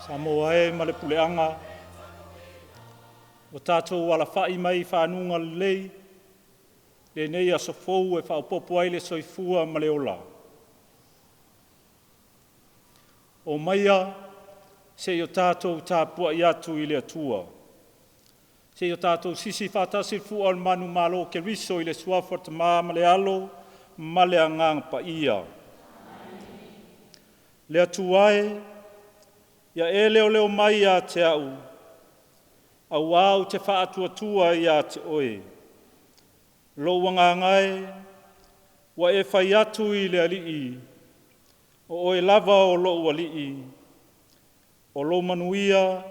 Samoa e ma le puleaga, ua tatou alafai mai i faguga lelei lenei aso fou e faaopoopo ai le soifua ma le ola. Omaia se i o tatou tapuai atu i le Atua, se i o tatou sisi faatasi le fua o le manumalo o Keriso i le suafa o le Tama ma le Alo ma le Agaga Paia. Le Atua e, ia e leoleo mai ia te au, auā ou te faatuatua ia te Oe. Lou agaga e, ua e fai atu i le Alii, “O Oe lava o lou Alii, o lou manuia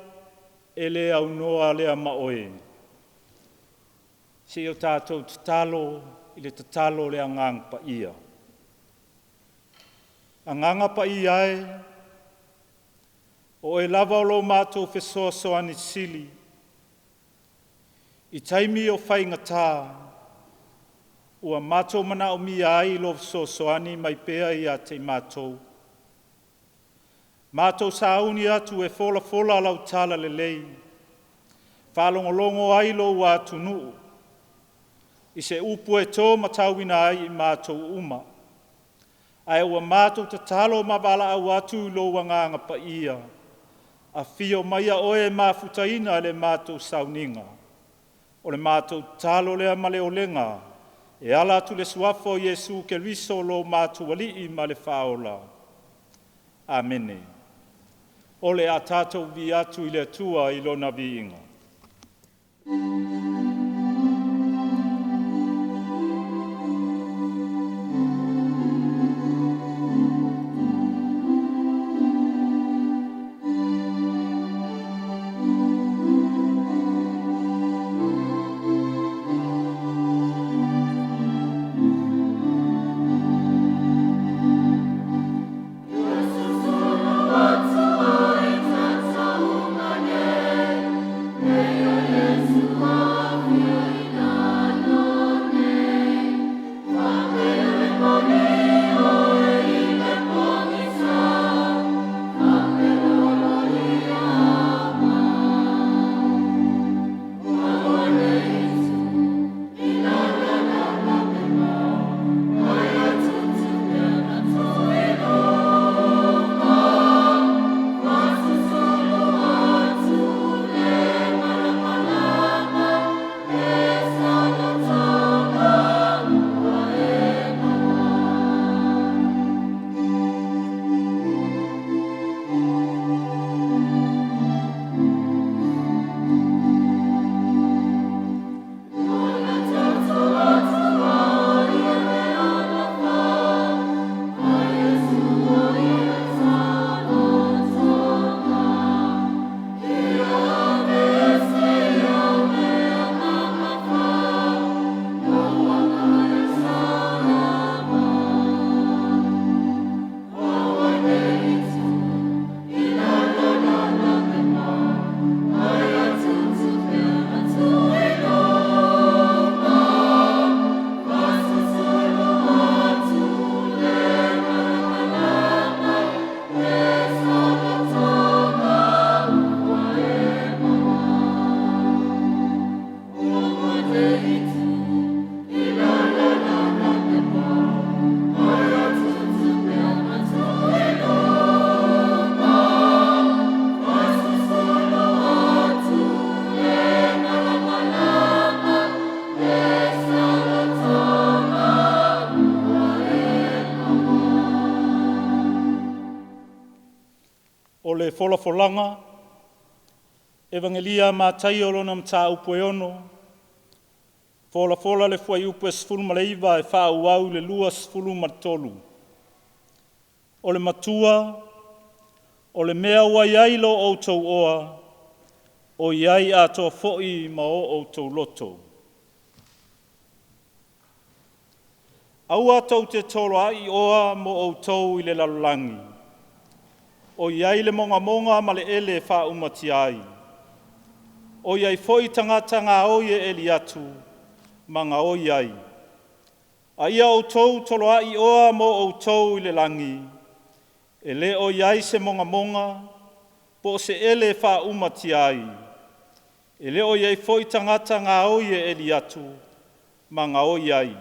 e le aunoa lea ma Oe.” Se i o tatou tatalo i le tatalo a le Agaga Paia. Agaga Paia e, o Oe lava o lo matou fesoasoani sili, i taimi o faigata ua matou manaomia ai lou fesoasoani mai pea ia te i matou. Matou sauni atu e folafola lau Talalelei, faalogologo ai lou atunuu i se upu e to matauina ai i matou uma. Ae ua matou tatalo ma valaau atu i lou Agaga Paia, afio maia oe e mafutaina le matou sauniga. O le matou tatalo lea ma le olega e ala atu i le Suafa o Iesu Keriso lo matou Alii ma le Faaola. Amene. O le a tatou vivii atu i le Atua i Lona viiga. Susulu atu ai tatou uma nei, nei o Iesu afio i lalo nei, Faapea le moni oe i le pogisa, Faapea loaloa mai. Aua nei tuua i la la la la mema, Aia tutu pea atu i luma, Fasusulu atu le malamalama, Le solotoga ua e maua. Ua toto atu ia le alofa, A Iesu o ia talotoga, Ia aveese ia mea mamafa, Lou aga e salama. Aua nei tuua i la la la la mema, Aia tutu pea atu i luma, Fasusulu atu le malamalama, Le solotoga ua e maua. Aua nei tuua i la la la la mema, Aia tutu pea atu i luma, Fasusulu atu le malamalama, Le solotoga ua e maua. O le folafolaga, Evagelia a Mataio lona mataupu e 6, folafola le fuaiupu e 19 e faaauau i le 23. O le matua, o le mea ua i ai lo outou oa, o i ai atoa foi ma o outou loto. Aua tou te toloai oa mo outou i le lalolagi, o i ai le mogamoga ma le ele e faaumatia ai, o i ai foi tagata gaoi e eli atu ma gaoi ai. A ia outou toloai oa mo outou i le lagi, e le o i ai se mogamoga, po o se ele e faaumatia ai. E le o i ai foi tagata gaoi e eli atu ma gaoi ai.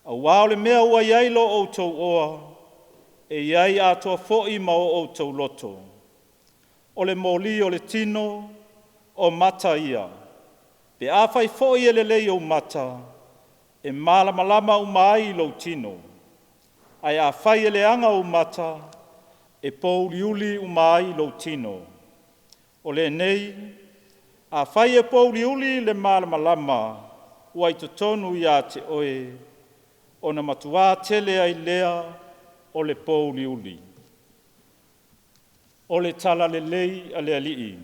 Auā o le mea ua i ai lo outou oa, e i ai atoa foi ma o outou loto. O le mōlī o le tino, o mata ia. Pe afai foi e lelei ou mata, e malamalama uma ai lou tino. Ae afai e leaga ou mata, e pouliuli uma ai lou tino. O lenei, afai e pouliuli le malamalama ua i totonu ia te oe, ona matua tele ai lea o le pouliuli. O le Talalelei a le Alii.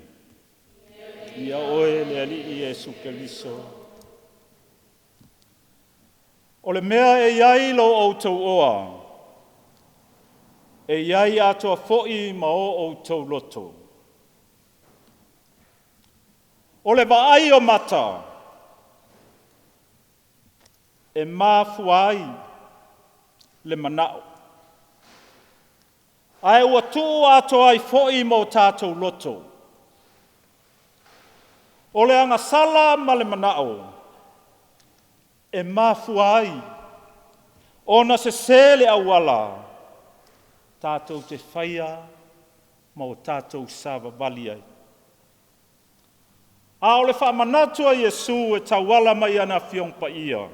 Ia oe le Alii Iesu Keriso. O le mea e i ai lo outou oa, e i ai atoa foi ma o outou loto. O le vaai o mata, e mafua ai le manao, ae ua tuu atoa ai foi ma o tatou loto. O le agasala ma le manao, e mafua ai ona sese le auala tatou te faia ma o tatou savavali ai. A o le faamanatu a Iesu e tauala mai i ana Afioga Paia,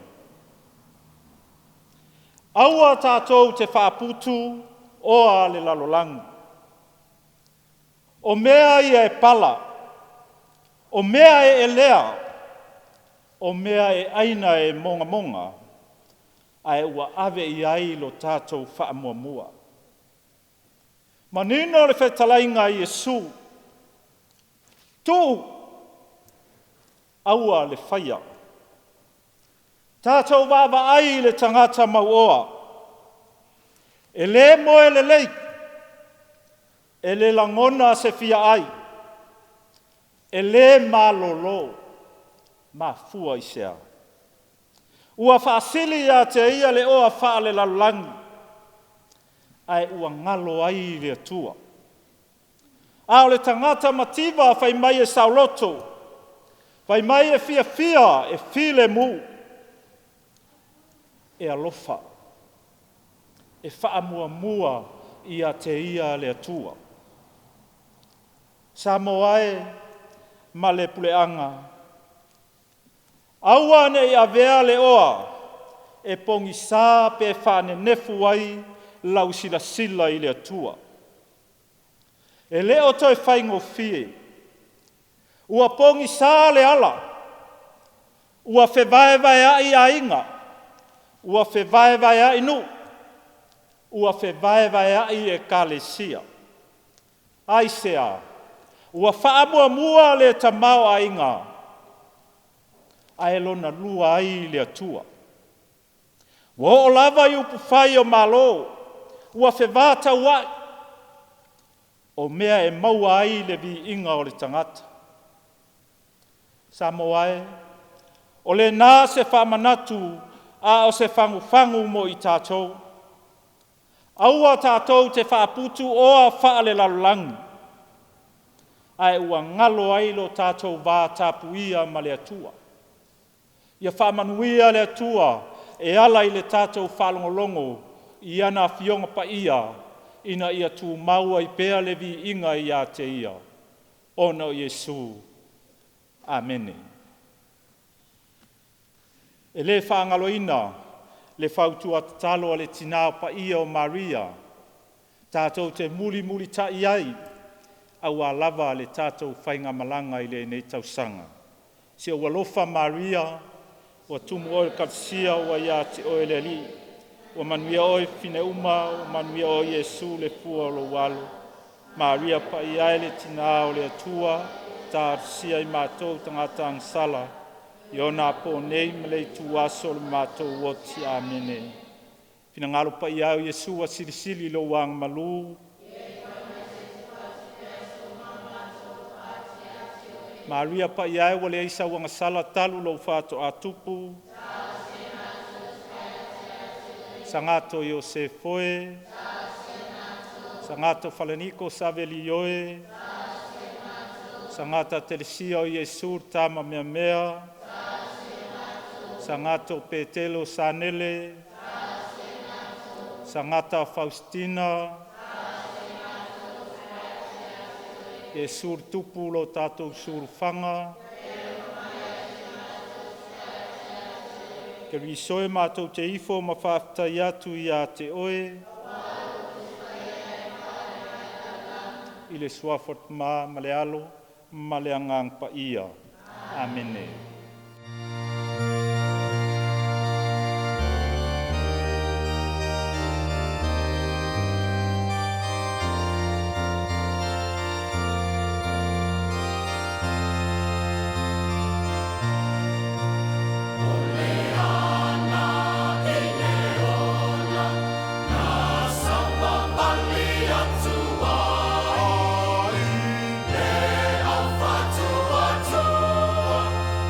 aua tatou te faaputu oa a le lalolagi. O mea ia e pala, o mea e elea, o mea e aina e mogamoga, ae ua ave i ai lo tatou faamuamua. Manino le fetalaiga a Iesu, tuu, aua le faia. Tatou vaavaai i le tagata mauoa, e le moe lelei, e le lagona se fia ai, e le malolo. Mafua i se a? Ua faasili ia te ia le oa faale-lalolagi, ae ua galo ai le Atua. A o le tagata mativa fai mai e saoloto, fai mai e fiafia, e filemu, e alofa, e faamuamua ia te ia le Atua. Samoa e ma le puleaga, aua ne i avea le oa e pogisa pe faanenefu ai lau silasila i le Atua. E le o toe faigofie, ua pogisa le ala, ua fevaevaeai aiga, ua fevaevaeai nuu, ua fevaevaeai ekalesia. Aisea? Ua faamuamua le tamaoaiga ae lona lua ai le Atua. Ua oo lava i upufai o Malo ua fevatauai, o mea e maua ai le viiga o le tagata. Samoa e, o lena se faamanatu a o se fagufagu mo i tatou. Aua tatou te faaputu oa faale-lalolagi, ae ua galo ai lo tatou va tapuia ma le Atua. Ia faamanuia le Atua e ala i le tatou faalogologo i ana Afioga Paia ina ia tumau ai pea le viiga ia te Ia, ona o Iesu. Amene. E le faagaloina le fautua tatalo a le Tina Paia o Maria, tatou te mulimulitai ai aua lava le tatou faigamalaga i lenei tausaga. Si ou alofa Maria, ua tumu oe i le kalisia ua ia te oe le Alii. Ua manuia oe fafine uma, ua manuia oe Iesu le fua o lou alo. Maria Paia e le Tina o le Atua, talosia i matou tagata agasala, i ona apo nei ma le ituaso o le matou oti. Amene. Finagalo paia e o Iesu ua silisili i lou agamalu, Maria paia e ua leai sau agasala talu lou faatoa tupu, Sagato Iosefo e, Sagato Falaniko Savelio e, Sagata Telesia o Iesu le Tama Meamea. Sagata o Petelo Sanele. Sagata Faustina. Iesu le Tupu lo tatou sulufaga. Keriso e matou te ifo ma faafetai atu ia te oe i le suafa o le Tama ma le Alo ma le Agaga Paia. Amene.